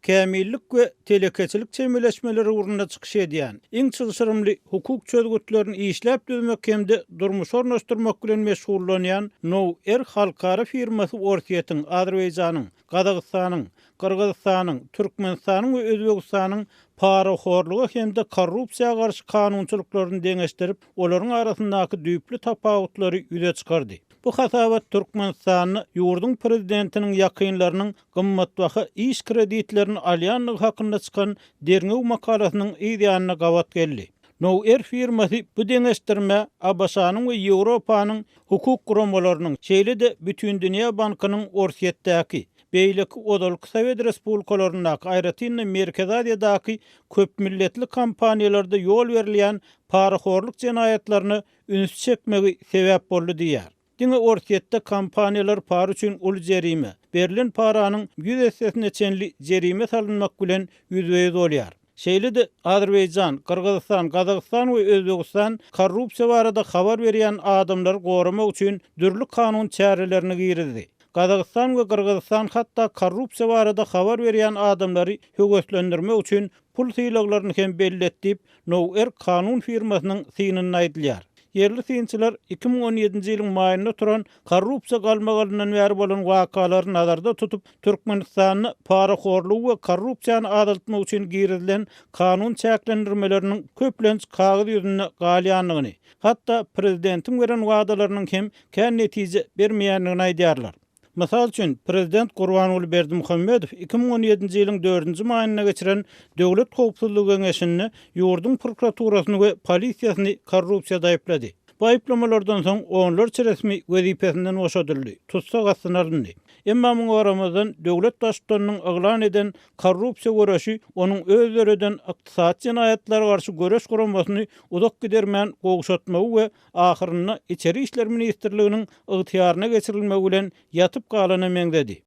Kämillik we telekeçilik çemeleşmeleri ugrunda çykyş edýän, iň çylşyrymly hukuk çözgütlerini işläp düzmek hem-de durmuşa ornaşdyrmak bilen meşgullanýan Now-R halkara firmasy Orsýetiň, Azerbaýjanyň, Gazagystanyň, Gyrgyzystanyň, Türkmenistanyň we Özbegistanyň parahorluga hem-de korrupsiýa garşy kanunçylyklaryny deňeşdirip, olaryň arasyndaky düýpli tapawutlary ýüze çykardy. Bu hasabat Türkmenistanda ýurduň prezidentiniň ýakynlarynyň gymmatbaha iş kreditlerini alýandygy hakynda çykan derňew makalasynyň yz ýanyna gabat geldi. Now-R firmasy bu deňeşdirmä ABŞ-nyň we Ýewropanyň hukuk guramalarynyň, şeýle-de Bütindünýä bankynyň Orsýetdäki, beýleki ozalky sowet respublikalaryndaky, aýratyn-da Merkezi Aziýadaky köpmilletli kompaniýalarda ýol berilýän parahorluk jenaýatlaryna üns çekmegi sebäp boldy diýýär. Diňe Orsýetde kompaniýalar para üçin uly jerime, berlen paranyň ýüz essesine çenli jerime salynmak bilen ýüzbe-ýüz bolýar. Şeýle-de, Azerbaýjan, Gyrgyzystan, Gazagystan we Özbegistan korrupsiýa barada habar berýän adamlary goramak üçin dürli kanun çärelerini girizdi. Gazagystan we Gyrgyzystan hatda korrupsiýa barada habar berýän adamlary höweslendirmek üçin pul sylaglaryny hem belledi diýip, Now-R kanun firmasynyň synynda aýdylýar. Ýerli synçylar 2017-nji ýylyň maýynda turan korrupsiýa galmagalyndan bäri bolan wakalary nazarda tutup, Türkmenistanda parahorlugy we korrupsiýany azaltmak üçin girizilen kanun çäklendirmeleriniň köplenç kagyz ýüzünde galýandygyny, hatda prezidentiň beren wadalarynyň hem kän netije bermeýändigini aýdýarlar. Mysal üçin, prezident Gurbanguly Berdimuhamedow 2017-nji ýylyň dördünji maýynda geçiren Döwlet howpsuzlygy geňeşinde ýurduň prokuraturasyny we polisiýasyny korrupsiýada aýyplady. Bu aýyplamalardan soň onlarça resmi wezipesinden boşadyldy, tussag astyna alyndy. Emma muňa garamazdan, döwlet baştutanynyň yglan eden korrupsiýa göreşi onuň öz döreden ykdysady jenaýatlara garşy göreş guramasyny uzak gidermän gowşatmagy we ahyrynda Içeri işler ministrliginiň ygtyýaryna geçirilmegi bilen ýatyp galana meňzedi.